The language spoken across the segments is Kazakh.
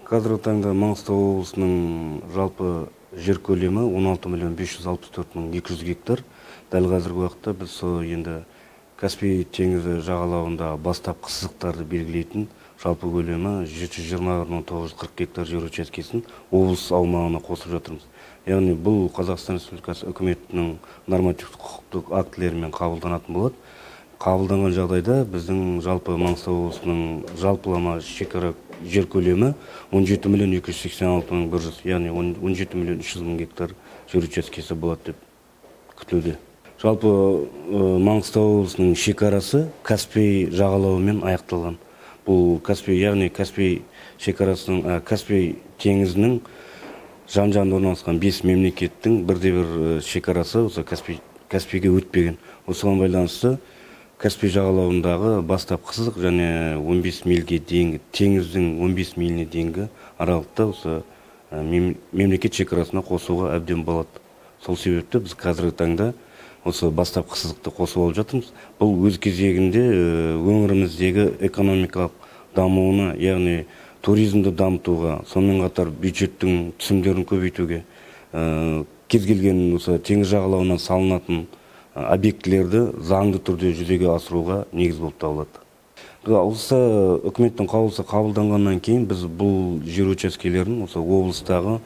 Қазіргі таңда Маңғыстау облысының жалпы жер көлемі 16 миллион 564 мың 200 гектар. Дәл қазіргі уақытта біз сол енді Каспий теңізі жағалауында бастапқы сызықтарды белгілейтін жалпы көлемі 721 мың 940 гектар жер учаскесін облыс аумағына қосып жатырмыз. Яғни бұл Қазақстан Республикасы үкіметінің нормативтік құқықтық актілерімен қабылданатын болады. Қабылданған жағдайда біздің жалпы Маңғыстау облысының жалпылама шекара жер көлемі 17 миллион 286 мың 100, яғни 17 миллион 300 мың гектар жер учаскесі болады деп күтілуде. Жалпы Маңғыстау облысының шекарасы Каспий жағалауымен аяқталған. Бұл Каспий, яғни Каспий шекарасының, Каспий теңізінің жан-жағында орналасқан 5 мемлекеттің бірде-бір шекарасы осы Каспийге өтпеген. Осыған байланысты Каспий жағалауындағы бастапқы сызық және 15 мильге дейінгі, теңіздің 15 миліне дейінгі аралықта осы мемлекет шекарасына қосуға әбден болады. Сол себепті біз қазіргі таңда осы бастапқы сызықты қосып алып жатырмыз. Бұл өз кезегінде өңіріміздегі экономикалық дамуына, яғни туризмді дамытуға, сонымен қатар бюджеттің түсімдерін көбейтуге, кез келген осы теңіз жағалауынан салынатын объектілерді заңды түрде жүзеге асыруға негіз болып табылады. Осы үкіметтің қаулысы қабылданғаннан кейін біз бұл жер учаскелерін осы облыстағы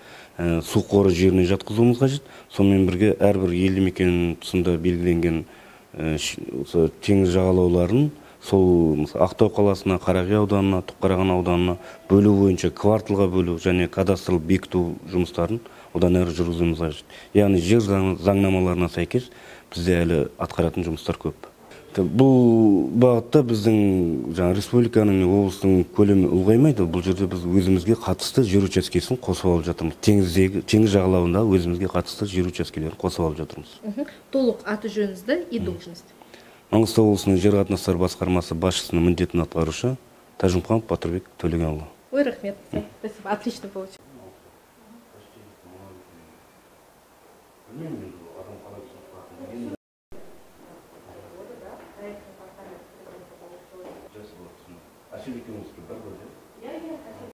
су қоры жеріне жатқызуымыз қажет. Сонымен бірге әрбір елді мекен тұсында белгіленген осы теңіз жағалауларын сол Ақтау қаласына, Қарақия ауданына, Түпқараған ауданына бөлу бойынша кварталға бөлу және кадастрлық бекіту жұмыстарын одан әрі жүргізуіміз қажет. Яғни жер заңнамаларына сәйкес бізде әлі атқаратын жұмыстар көп. Бұл бағытта біздің жаңа республиканың, облыстың көлемі ұлғаймайды. Бұл жерде біз өзімізге қатысты жер учаскесін қосып алып жатырмыз. Теңіз жағалауында өзімізге қатысты жер учаскелерін қосып алып жатырмыз. Толық аты жөніңізді и должность. Маңғыстау облысының жер қатынастары басқармасы басшысының міндетін атқарушы Тәжімханов Батырбек Төлегенұлы. Ой, рахмет. Спасибо. Отлично получилось. Әсел екеумізге бір бөлек.